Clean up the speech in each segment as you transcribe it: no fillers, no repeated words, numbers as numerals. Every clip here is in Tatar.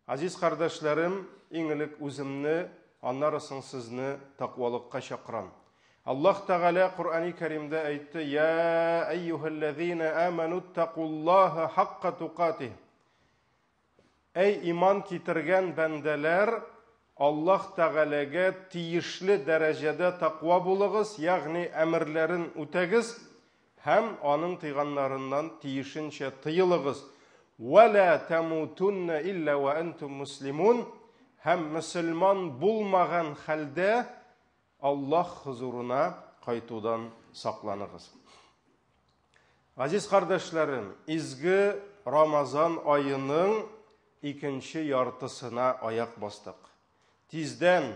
Газиз кардәшләрем, иң элек үземне, аннары соң сезне тәкъвалыкка чакырам. Аллаһ Тәгалә Коръәни Кәримдә әйтте: "Я әйюһәлләзина аману тәкуллаһа хакка тукатих". Әй иман китергән бәндәләр, Аллаһ Тәгаләгә тиешле дәрәҗәдә тәкъва булыгыз, ягъни әмерләрен үтәгез Һәм аның тыйганнарыннан тиешенчә тыелыгыз. Вә лә тәмутунна илля вә әнтум муслимун. Һәм мөселман булмаган хәлдә Аллаһ хозурына кайтудан сакланыгыз. Газиз кардәшләрем, изге Рамазан аеның икенче яртысына аяк бастык. Тиздән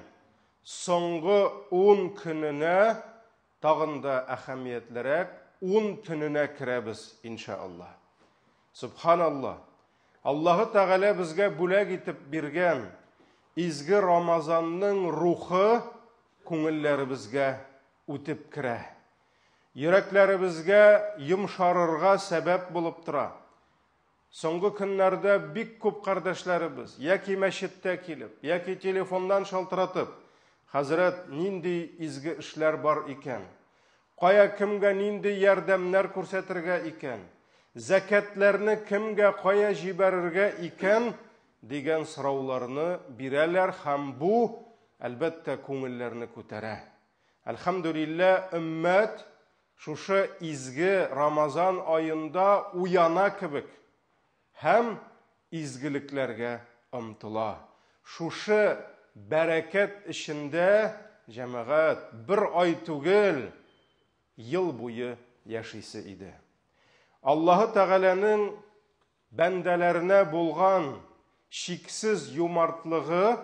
соңгы 10 көненә Тагын да әһәмиятлерәк ун төненә керәбез, иншааллаһ. Сөбханаллаһ! Аллаһы Тәгалә безгә бүләк итеп биргән изге Рамазанның рухы күңелләребезгә үтеп керә. Йөрәкләребезгә йомшарырга сәбәп булып тора. Соңгы көннәрдә бик күп кардәшләребез яки мәчеттә килеп, яки телефоннан шалтыратып, Хәзрәт, нинди изге эшләр бар икән? Кая кемгә нинди ярдәмнәр күрсәтергә икән? Зәкәтләрне кемгә кая җибәрергә икән? дигән сорауларны бирәләр һәм бу, әлбәттә, күңелләрне күтәрә. Әлхәмдүлилләһ, өммәт шушы изге Рамазан аенда уяна кебек һәм изгелекләргә омтыла. Шушы бәрәкәт эчендә, җәмәгать, бер ай түгел, ел буе яшисе иде. Аллаһы Тәгаләнең бәндәләренә булган чиксез юмартлыгы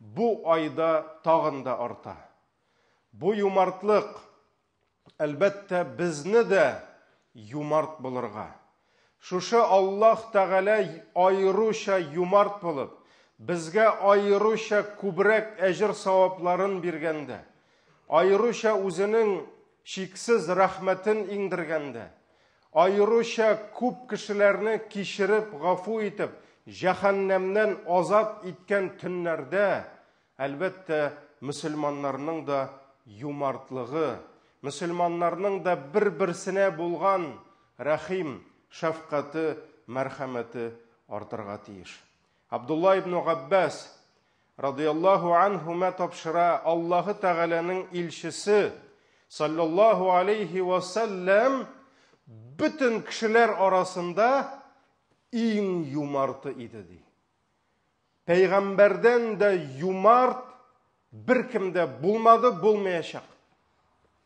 бу айда тагын да арта. Бу юмартлык, әлбәттә, безне дә юмарт булырга. Шушы Аллаһ Тәгалә аеруча юмарт булып, безгә аеруча күбрәк әҗер-савапларын биргәндә, аеруча үзенең чиксез рәхмәтен иңдергәндә, аеруча күп кешеләрне кичереп, гафу итеп, җәһәннәмнән азат иткән төннәрдә Әлбәттә, мөселманнарның да юмартлыгы, мөселманнарның да бер-берсенә булган рәхим, шәфкате, мәрхәмәте артырга тиеш. Абдулла ибн Габбас радияллаһу анһума тапшыра, Аллаһы Тәгаләнең илчесе саллаллаһу алейхи ва сәлләм бөтен кешеләр арасында иң юмарты иде ди. Пәйгамбәрдән дә юмарт беркем дә булмады, булмаячак.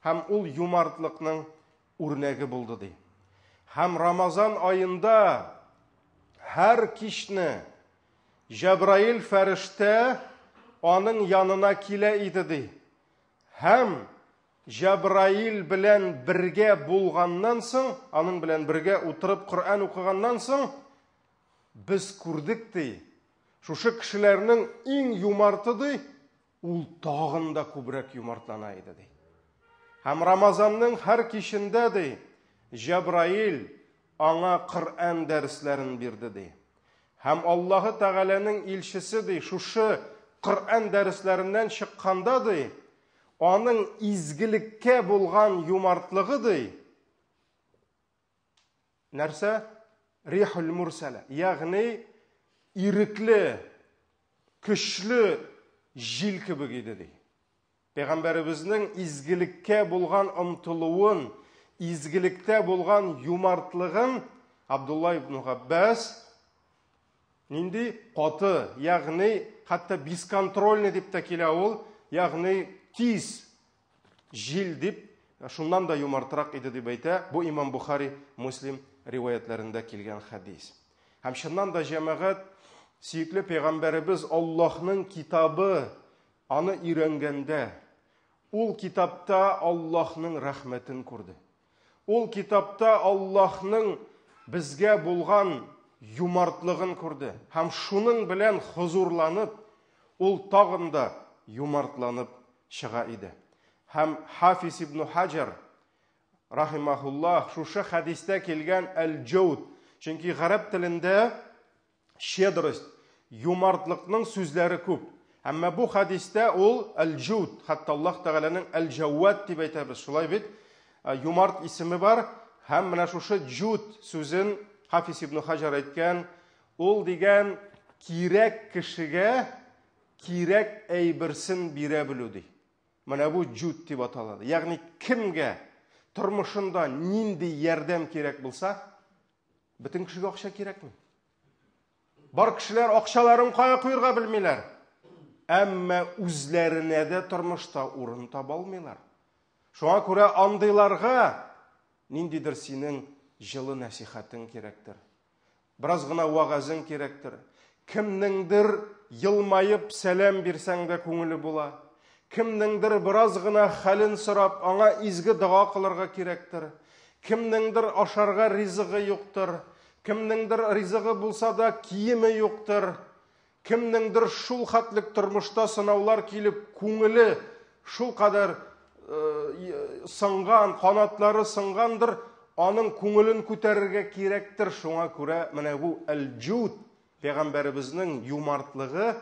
Һәм ул юмартлыкның үрнәге булды ди. Һәм Рамазан аенда һәр кичне Җәбраил фәрештә аның янына килә иде ди. Һәм Җәбраил белән бергә булганнан соң, аның белән бергә утырып Коръән укыганнан соң, Без күрдек, ди, шушы кешеләрнең иң юмарты, ди, ул тагын да күбрәк юмартлана иде, ди. Һәм Рамазанның һәр кичендә, ди, Җәбраил аңа Коръән дәресләрен бирде, ди. Һәм Аллаһы Тәгаләнең илчесе, ди, шушы Коръән дәресләреннән чыкканда, ди, аның изгелеккә булган юмартлыгы, ди, Нәрсә? Рихул мурсәлә, ягъни ирекле, көчле җил кебек иде ди. Пәйгамбәребезнең изгелеккә булган омтылуын, изгелектә булган юмартлыгын Абдулла ибн Габбас нинди каты, ягъни хәтта бесконтрольный дип тә килә ул, ягъни тиз Җил дип, шуннан да юмартрак иде дип әйтә. Бу имам Бухари, Муслим риваятләрендә килгән хәдис. Һәм чыннан да җәмәгать сөекле пәйгамбәребез Аллаһның китабы аны өйрәнгәндә, ул китапта Аллаһның рәхмәтен күрде. Ул китапта Аллаһның безгә булган юмартлыгын күрде һәм шуның белән хозурланып, ул тагын да юмартланып чыга иде. Һәм Хафиз ибн Хаҗар рахимахуллах шушы хәдистә килгән әл-җуд, чөнки гарәп телендә щедрость, Юмартлыкның сүзләре күп. Әмма бу хәдистә ул әл-җуд, хәтта Аллаһ Тәгаләнең әл-җәввад дип әйтәбез, шулай бит? Юмарт исеме бар һәм менә шушы җуд сүзен Хафиз ибн Хаҗар әйткән, ул дигән кирәк кешегә кирәк әйберсен бирә белү ди. Менә бу җуд дип атала. Ягъни кемгә тормышында нинди ярдәм кирәк булса, бөтен кешегә акча кирәкми. Бар кешеләр акчаларын кая куярга белмиләр. Әмма үзләренә дә тормышта урын таба алмыйлар. Шуңа күрә андыйларга ниндидер синең җылы нәсихәтең кирәктер. Бераз гына вәгазең кирәктер. Кемнеңдер елмаеп сәлам бирсәң дә күңеле була. Кемнеңдер бераз гына хәлен сорап, аңа изге дога кылырга кирәктер. Кемнеңдер ашарга ризыгы юктыр. Кемнеңдер ризыгы булса да киеме юктыр. Кемнеңдер шул хәтлек тормышта сынаулар килеп, күңеле шул кадәр сынган, канатлары сынгандыр, аның күңелен күтәрергә кирәктер. Шуңа күрә менә бу әл-җуд пәйгамбәребезнең юмартлыгы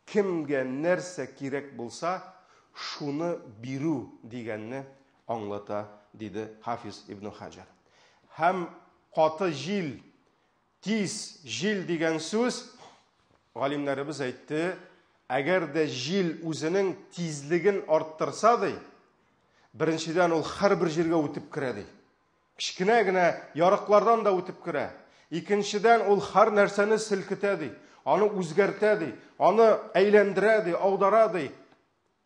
кемгә нәрсә кирәк булса, шуны бирү дигәнне аңлата, диде Хафиз ибн Хаҗар. Һәм каты җил Тиз җил дигән сүз, галимнәребез әйтте, әгәр дә җил үзенең тизлеген арттырса, ди, беренчедән ул һәрбер җиргә үтеп керә, ди. Кечкенә генә ярыклардан да үтеп керә. Икенчедән ул һәр нәрсәне селкетә, ди. Аны үзгәртә, ди. Аны әйләндерә, ди, аудара, ди.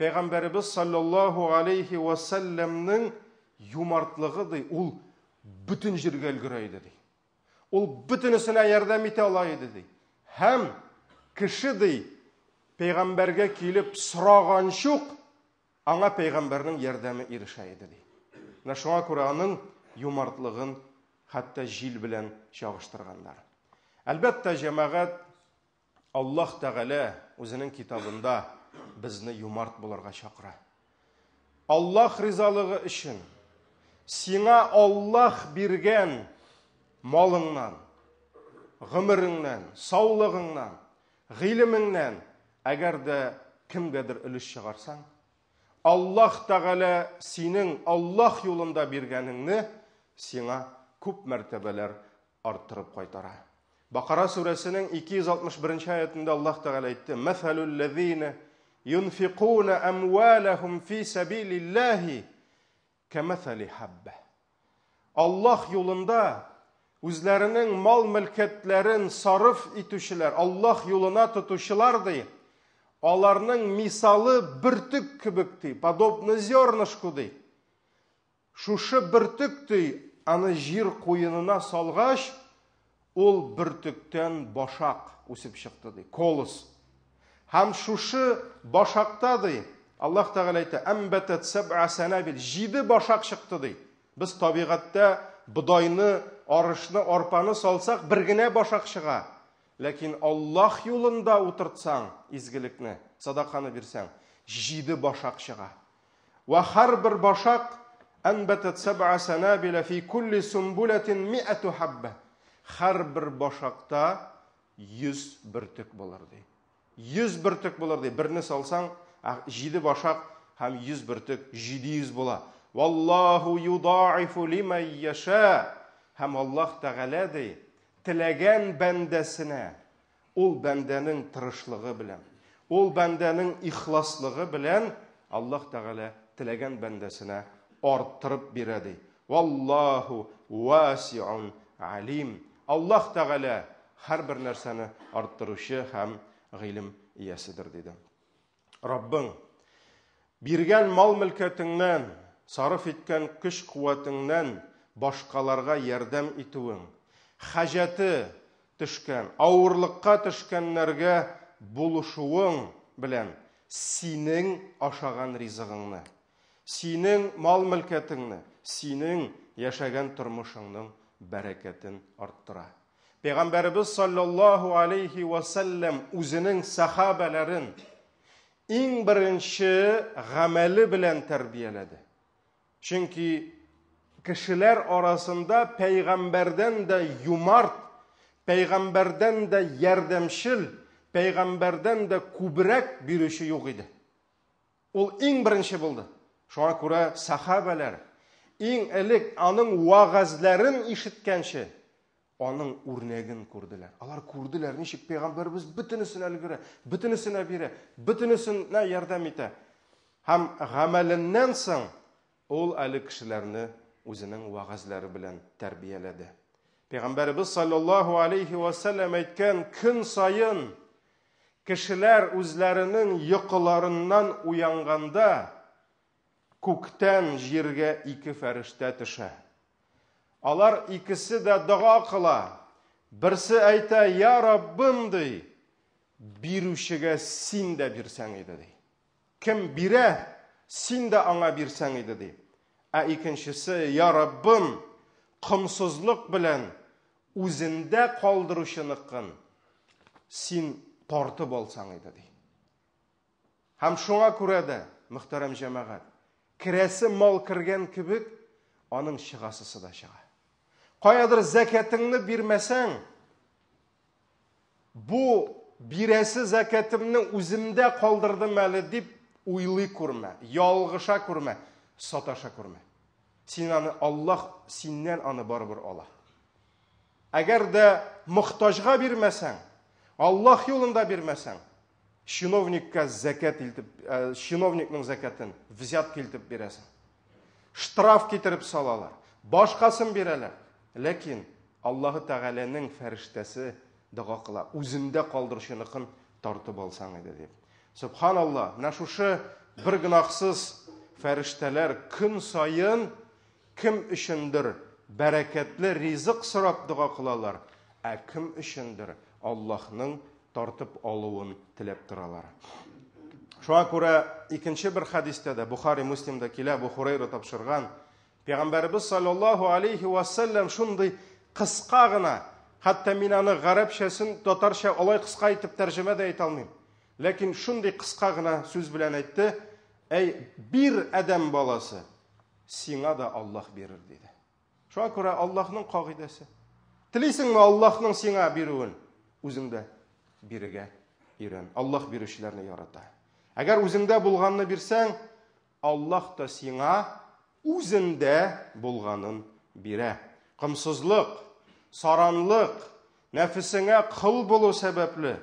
Пәйгамбәребез саллаллаһу алейхи ва сәлләмнең юмартлыгы, ди, ул бөтен җиргә өлгерә иде, ди. Ул бөтенесенә ярдәм итә ала иде, ди. Һәм кеше, ди, пәйгамбәргә килеп сораганчы ук, аңа пәйгамбәрнең ярдәме ирешә иде, ди. Менә шуңа күрә аның юмартлыгын хәтта җил белән чагыштырганнар. Әлбәттә, җәмәгать Аллаһ Тәгалә үзенең китабында безне юмарт булырга чакыра. Аллаһ ризалыгы өчен сиңа Аллаһ биргән малыңнан, гомереңнән, саулыгыңнан, гыйлемеңнән әгәр дә кемгәдер өлеш чыгарсаң, Аллаһ Тәгалә синең Аллаһ юлында биргәнеңне сиңа күп мәртәбәләр арттырып кайтара. Бакара сүрәсенең 261 нче аятында Аллаһ Тәгалә әйтте: "Мәсәлул ләзина юнфикуна амвалахум фи сабилиллаһи кәмәсәли хабба". Аллаһ юлында үзләренең мал-мөлкәтләрен сарыф итүчеләр, Аллаһ юлына тотучылар ди, аларның мисалы бөртек кебек ди, подобно зернышку ди. Шушы бөртек ди, аны җир куенына салгач, ул бөртектән башак үсеп чыкты ди, колос. Һәм шушы башакта ди, Аллаһ Тәгалә әйтә, әмбәтәт сәб'а сәнәбил, җиде башак чыкты ди. Без табигатьтә бодайны, арышны, арпаны салсак, бер генә башак чыга. Ләкин Аллаһ юлында утыртсаң изгелекне, садаканы бирсәң, җиде башак чыга. Вә һәрбер башак әнбәтәт сәб'а сәнәбилә фи кулли сумбуләтин ми'әту хәббә. Һәрбер башакта 100 бөртек булыр ди. 100 бөртек булыр ди. Берне салсаң, җиде башак һәм 100 бөртек 700 була. Валлаху юдаифу лиман яша. Һәм Аллаһ Тәгалә ди, теләгән бәндәсенә Ул бәндәнең тырышлыгы белән, ул бәндәнең ихласлыгы белән Аллаһ Тәгалә теләгән бәндәсенә арттырып бирә ди. Валлаһу васиун алим. Аллаһ Тәгалә һәрбер нәрсәне арттыручы һәм гыйлем ияседер диде. Раббың биргән мал-мөлкәтеңнән, сарыф иткән көч-куәтеңнән башкаларга ярдәм итүең, хаҗәте төшкән, авырлыкка төшкәннәргә булышуың белән синең ашаган ризыгыңны, синең мал-мөлкәтеңне, синең яшәгән тормышыңның бәрәкәтен арттыра. Пәйгамбәребез саллаллаһу алейхи ва сәлләм үзенең сахабәләрен иң беренче гамәле белән тәрбияләде. Чөнки кешеләр арасында пәйгамбәрдән дә юмарт, пәйгамбәрдән дә ярдәмчел, пәйгамбәрдән дә күбрәк бирүче юк иде. Ул иң беренче булды. Шуңа күрә сахабәләр иң элек аның вәгазьләрен ишеткәнче аның үрнәген күрделәр. Алар күрделәр, ничек пәйгамбәребез бөтенесенә өлгерә, бөтенесенә бирә, бөтенесенә ярдәм итә. Һәм гамәленнән соң ул әле кешеләрне үзенең вәгазьләре белән тәрбияләде. Пәйгамбәребез саллаллаһу алейхи ва сәлләм әйткән, көн саен кешеләр үзләренең йокыларыннан уянганда, күктән җиргә ике фәрештә төшә. Алар икесе дә дога кыла. Берсе әйтә, Я Раббым, ди, бирүчегә син дә бирсәң иде, ди. Кем бирә, син дә аңа бирсәң иде, ди. Ә икенчесе, Я Раббым, комсызлык белән үзендә калдыручыныкын син тартып алсаң иде, ди. Һәм шуңа күрә дә, мөхтәрәм җәмәгать, керәсе мал кергән кебек, аның чыгасысы да чыга. Каядыр зәкәтеңне бирмәсәң, Бу бирәсе зәкәтемне үземдә калдырдым әле дип уйлый күрмә, ялгыша күрмә, саташа күрмә. Син аны Аллаһ синнән аны барыбер ала. Әгәр дә мохтаҗга бирмәсәң, Аллаһ юлында бирмәсәң, чиновникка зәкәт илтеп, э, чиновникның зәкәтен взятка илтеп бирәсең. Штраф китереп салалар, башкасын бирәләр. Ләкин Аллаһы Тәгаләнең фәрештәсе дога кыла, үзендә калдыручыныкын тартып алсаң иде дип. Субханалла, менә шушы бер гөнаһсыз фәрештәләр көн саен кем өчендер бәрәкәтле ризык сорап дога кылалар, ә кем өчендер Аллаһның тартып алуын теләп торалар. Шуңа күрә икенче бер хәдистә дә Бухари Муслимда килә, Бу Хурайра тапшырган. Пәйгамбәребез саллаллаһу алейхи ва саллям шундый кыска гына, хәтта мин аны гарәпчәсен татарча алай кыска итеп тәрҗемә дә итә алмыйм. Ләкин шундый кыска гына сүз белән әйтте: "Әй, бир адәм баласы, сиңа да Аллаһ бирер" диде. Шуңа күрә Аллаһның кагыйдәсе. Телисеңме Аллаһның сиңа бирүен? Үзең дә бирергә өйрән. Аллаһ бирүчеләрне ярата. Әгәр үзеңдә булганны бирсәң, Аллаһ та сиңа үзендә булганын бирә. Комсызлык, саранлык, нәфесеңә кол булу сәбәпле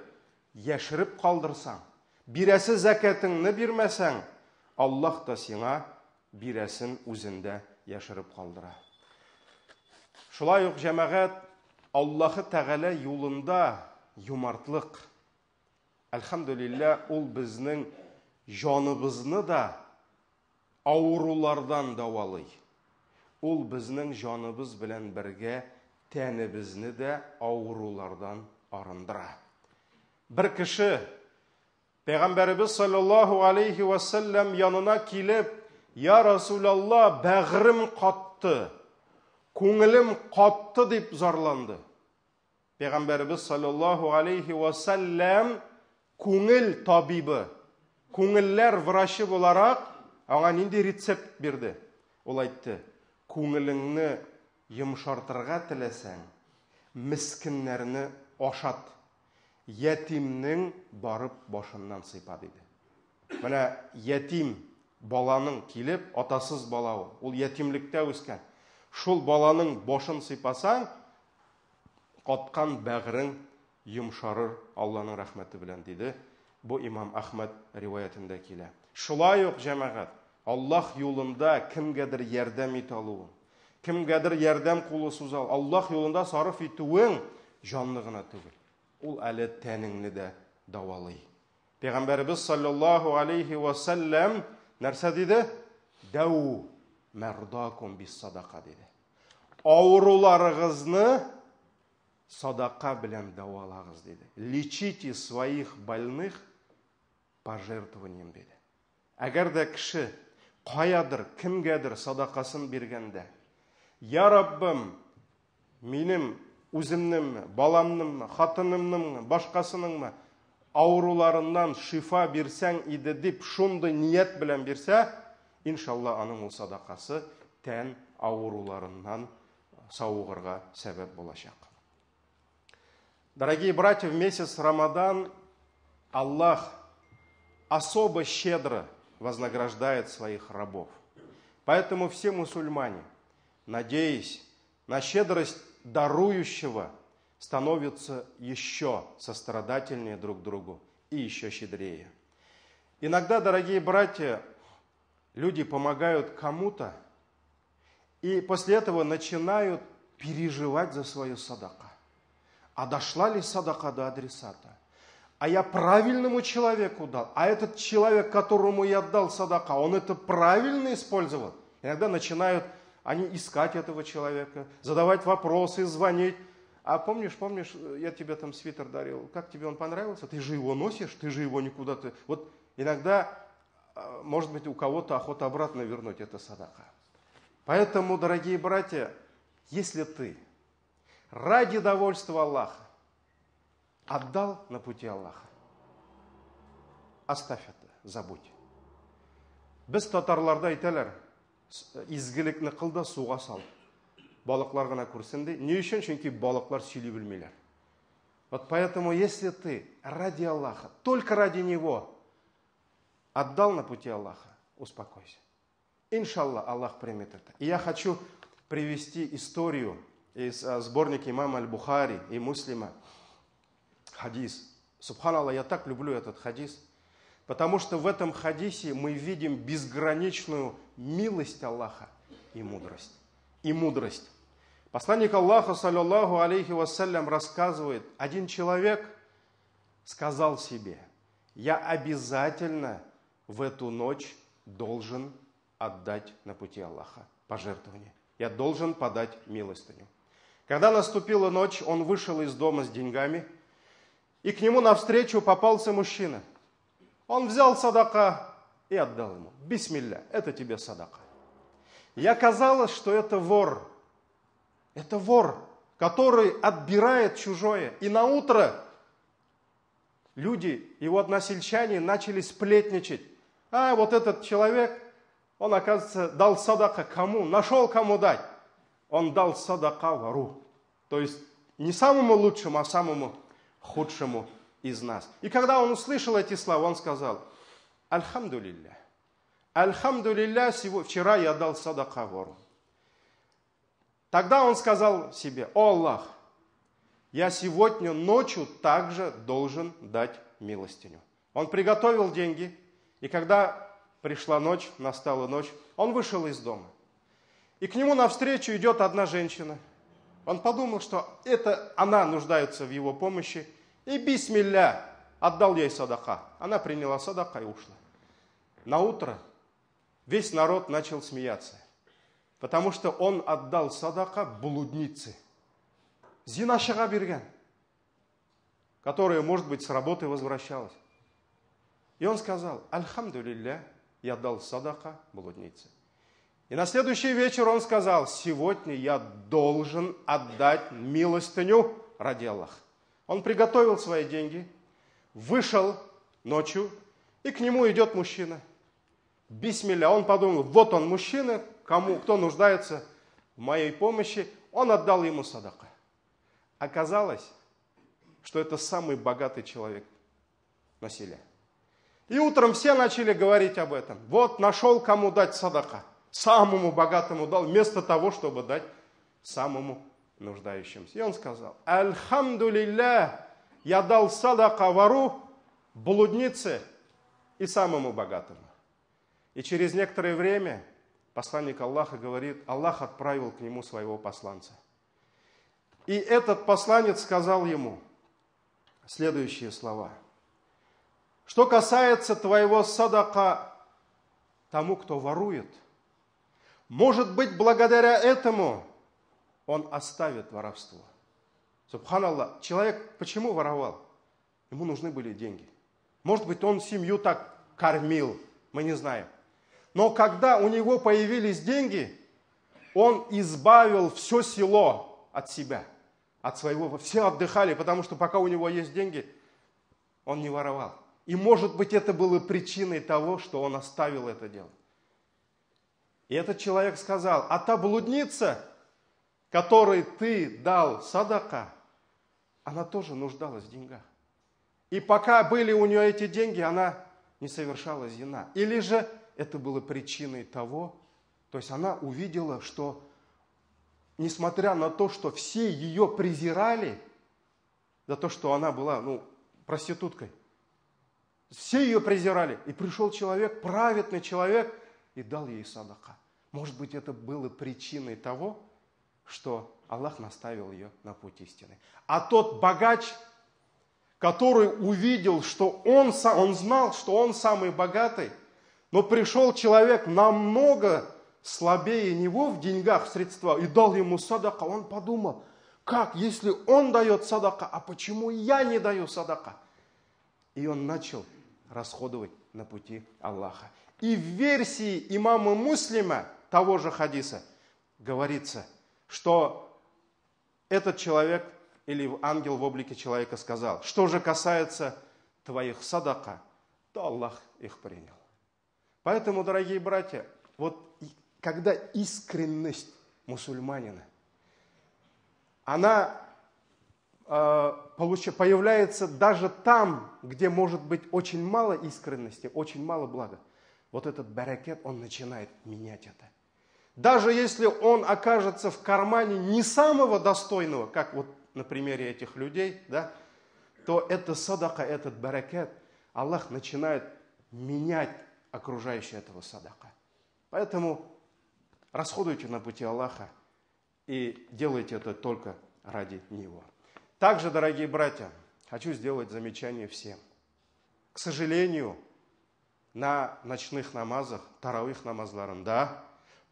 яшереп калдырсаң, бирәсе зәкәтеңне бирмәсәң, Аллаһ та сиңа бирәсен үзендә яшереп калдыра. Шулай ук җәмәгать Аллаһы Тәгалә юлында юмартлык. Әлхәмдүлилләһ, ул безнең җаныбызны да авырулардан дәвалый. Ул безнең җаныбыз белән бергә тәнебезне дә авырулардан арындыра. Бер кеше Пәйгамбәребез саллаллаһу алейхи ва саллям янына килеп, "Я Расулалла, бәгърем катты, күңелем катты" дип зарланды. Пәйгамбәребез саллаллаһу алейхи ва саллям күңел табибы, күңелләр врачы буларак аңа нинди рецепт бирде? Ул әйтте: "Күңелеңне йомшартырга теләсәң, мескеннәрне ашат, Ятимнең барып башыннан сыйпа, диде. Менә ятим баланың килеп, атасыз бала ул, ул ятимлектә үскән. Шул баланың башын сыйпасаң, каткан бәгърең йомшарыр Алланың рәхмәте белән, диде. Бу имам Әхмәд риваятендә килә. Шулай ук, җәмәгать, Аллаһ юлында кемгәдер ярдәм итә алуың, кемгәдер ярдәм кулы суза, Аллаһ юлында сарыф итүең җанны гына түгел, ул әле тәнеңне дә дәвалый. Пәйгамбәребез саллаллаһу алейхи ва сәлләм нәрсә диде? Дәү мәрдакум бис садака диде. Авыруларыгызны садака белән дәвалагыз диде. Лечите своих больных пожертвованием диде. Әгәр дә кеше каядыр, кемгәдер садакасын биргәндә, Я Раббым, минем үземнеңме, баламныңмы, хатынымныңмы, башкасыныңмы авыруларыннан шифа бирсәң иде дип шундый ният белән бирсә, иншалла аның ул садакасы тән авыруларыннан савыгырга сәбәп булачак. Дорогие братья, в месяц Рамадан Аллах особо щедро вознаграждает своих рабов. Поэтому все мусульмане, надеясь на щедрость дарующего, становятся еще сострадательнее друг другу и еще щедрее. Иногда, дорогие братья, люди помогают кому-то и после этого начинают переживать за свою садака. А дошла ли садака до адресата? А я правильному человеку дал? А этот человек, которому я дал садака, он это правильно использовал? Иногда начинают они искать этого человека, задавать вопросы, звонить. А помнишь, я тебе там свитер дарил, как тебе он понравился? Ты же его носишь, ты же его никуда-то... Вот иногда, может быть, у кого-то охота обратно вернуть это садака. Поэтому, дорогие братья, если ты ради довольства Аллаха отдал на пути Аллаха, оставь это, забудь. Без татарларда әйтәләр, изгелекне кыл да суга сал. Балыклар гына күрсен ди. Ни өчен? Чөнки балыклар сөйли белмиләр. Вот поэтому, если ты ради Аллаха, только ради Него отдал на пути Аллаха, успокойся. Иншаллах, Аллах примет это. И я хочу привести историю из сборника имама Аль-Бухари и Муслима. Хадис. Субханаллах, я так люблю этот хадис, потому что в этом хадисе мы видим безграничную милость Аллаха и мудрость. И мудрость. Посланник Аллаха, саллаллаху алейхи вассалям, рассказывает, один человек сказал себе: я обязательно в эту ночь должен отдать на пути Аллаха пожертвование. Я должен подать милостыню. Когда наступила ночь, он вышел из дома с деньгами, и к нему навстречу попался мужчина. Он взял садака и отдал ему. Бисмилля, это тебе садака. И оказалось, что это вор. Это вор, который отбирает чужое. И наутро люди, его односельчане, начали сплетничать. А вот этот человек, он, оказывается, дал садака кому? Нашел кому дать. Он дал садака вору. То есть не самому лучшему, а самому худшему из нас. И когда он услышал эти слова, он сказал: Альхамдулилля. Альхамдулилля, вчера я дал садака вору. Тогда он сказал себе: о Аллах, я сегодня ночью также должен дать милостыню. Он приготовил деньги, и когда пришла ночь, настала ночь, он вышел из дома. И к нему навстречу идет одна женщина. Он подумал, что это она нуждается в его помощи. И бисмилля, отдал ей садака. Она приняла садака и ушла. Наутро весь народ начал смеяться, потому что он отдал садака блуднице. Зинашыга биргән, которая, может быть, с работы возвращалась. И он сказал: Альхамдулилля, я дал садака блуднице. И на следующий вечер он сказал: сегодня я должен отдать милостыню ради Аллаха. Он приготовил свои деньги, вышел ночью, и к нему идет мужчина. Бисмилля, он подумал, вот он мужчина, кто нуждается в моей помощи, он отдал ему садака. Оказалось, что это самый богатый человек на селе. И утром все начали говорить об этом. Вот нашел, кому дать садака. Самому богатому дал, вместо того, чтобы дать самому нуждающимся. И он сказал: Альхамдулилля, я дал садака вору, блуднице и самому богатому. И через некоторое время посланник Аллаха говорит, Аллах отправил к нему своего посланца. И этот посланец сказал ему следующие слова. Что касается твоего садака тому, кто ворует, может быть, благодаря этому он оставит воровство. Субханаллах, человек почему воровал? Ему нужны были деньги. Может быть, он семью так кормил, мы не знаем. Но когда у него появились деньги, он избавил все село от себя, от своего. Все отдыхали, потому что пока у него есть деньги, он не воровал. И может быть, это было причиной того, что он оставил это дело. И этот человек сказал: а та блудница, которой ты дал садака, она тоже нуждалась в деньгах. И пока были у нее эти деньги, она не совершала зина. Или же это было причиной того, то есть она увидела, что несмотря на то, что все ее презирали, за то, что она была, ну, проституткой, все ее презирали. И пришел человек, праведный человек, и дал ей садака. Может быть, это было причиной того, что Аллах наставил ее на путь истины. А тот богач, который увидел, что он знал, что он самый богатый, но пришел человек намного слабее него в деньгах, в средствах, и дал ему садака, он подумал, как, если он дает садака, а почему я не даю садака? И он начал расходовать на пути Аллаха. И в версии имама Муслима того же хадиса говорится, что этот человек или ангел в облике человека сказал, что же касается твоих садака, то Аллах их принял. Поэтому, дорогие братья, вот когда искренность мусульманина, она появляется даже там, где может быть очень мало искренности, очень мало блага. Вот этот баракет, он начинает менять это. Даже если он окажется в кармане не самого достойного, как вот на примере этих людей, да, то это садака, этот баракет, Аллах начинает менять окружающее этого садака. Поэтому расходуйте на пути Аллаха и делайте это только ради Него. Также, дорогие братья, хочу сделать замечание всем. К сожалению, на ночных намазах, таравих намазларом, да,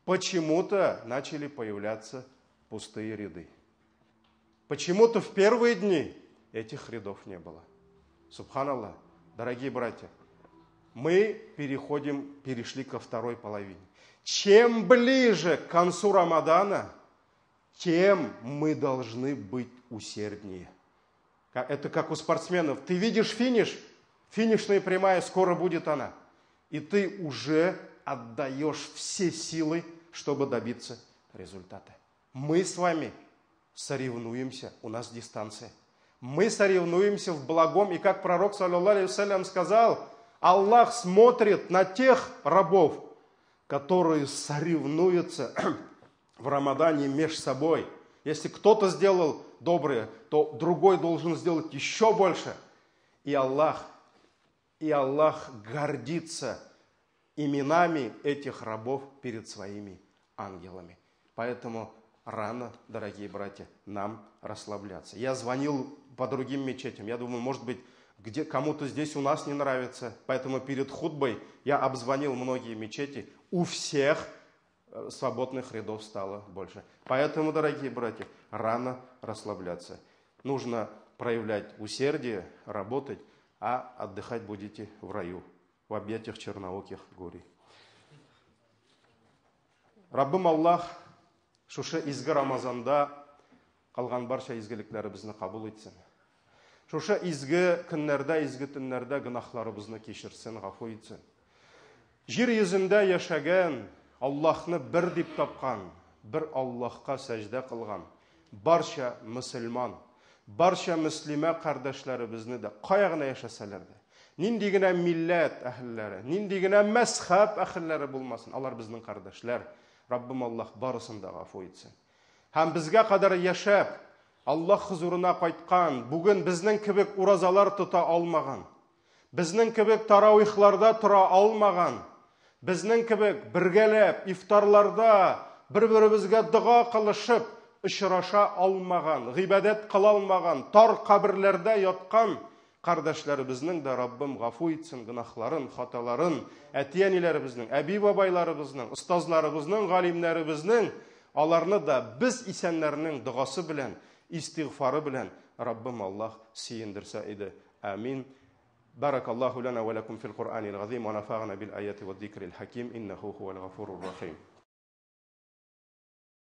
почему-то начали появляться пустые ряды. Почему-то в первые дни этих рядов не было. Субханаллах, дорогие братья, мы перешли ко второй половине. Чем ближе к концу Рамадана, тем мы должны быть усерднее. Это как у спортсменов. Ты видишь финиш, финишная прямая, скоро будет она. И ты уже отдаешь все силы, чтобы добиться результата. Мы с вами соревнуемся, у нас дистанция. Мы соревнуемся в благом, и как пророк, саллаллаху алейхи ва саллям, сказал, Аллах смотрит на тех рабов, которые соревнуются в Рамадане между собой. Если кто-то сделал доброе, то другой должен сделать еще больше. И Аллах гордится именами этих рабов перед своими ангелами. Поэтому рано, дорогие братья, нам расслабляться. Я звонил по другим мечетям. Я думаю, может быть, где кому-то здесь у нас не нравится. Поэтому перед хутбой я обзвонил многие мечети. У всех свободных рядов стало больше. Поэтому, дорогие братья, рано расслабляться. Нужно проявлять усердие, работать, а отдыхать будете в раю, в объятиях чернооких гурий. Раббым Аллах, шушы изге Рамазанда кылган барча изгелекләребезне кабул итсен. Шушы изге көннәрдә, изге төннәрдә гөнаһларыбызны кичерсен, гафу итсен. Җир йөзендә яшәгән, Аллаһны бер дип тапкан, бер Аллаһка сәҗдә кылган барча мөселман, барча мөслимә кардәшләребезне дә кая гына яшәсәләр дә, нинди генә милләт әһелләре, нинди генә мәзһәб әһелләре булмасын, алар безнең кардәшләр. Раббым Аллаһ барысын да гафу итсен. Һәм безгә кадәр яшәп, Аллаһ хузурына кайткан, бүген безнең кебек уразалар тота алмаган, безнең кебек таравихларда тора алмаган, безнең кебек бергәләп ифтарларда бер-беребезгә дога кылышып очраша алмаган, гыйбадәт кыла алмаган, тар каберләрдә яткан кардәшләребезнең дә Раббым гафу итсен гөнаһларын, хаталарын, әти-әниләребезнең, әби-бабайларыбызның, остазларыбызның, галимнәребезнең, аларны да без исәннәрнең догасы белән, истигъфары белән Раббым Аллаһ сөендерсә иде. Амин. Баракаллаху лана ва лакум фил Куръанил газим ва нафагана бил аяти ва зикрил хаким иннаху хувал гафурур рахим.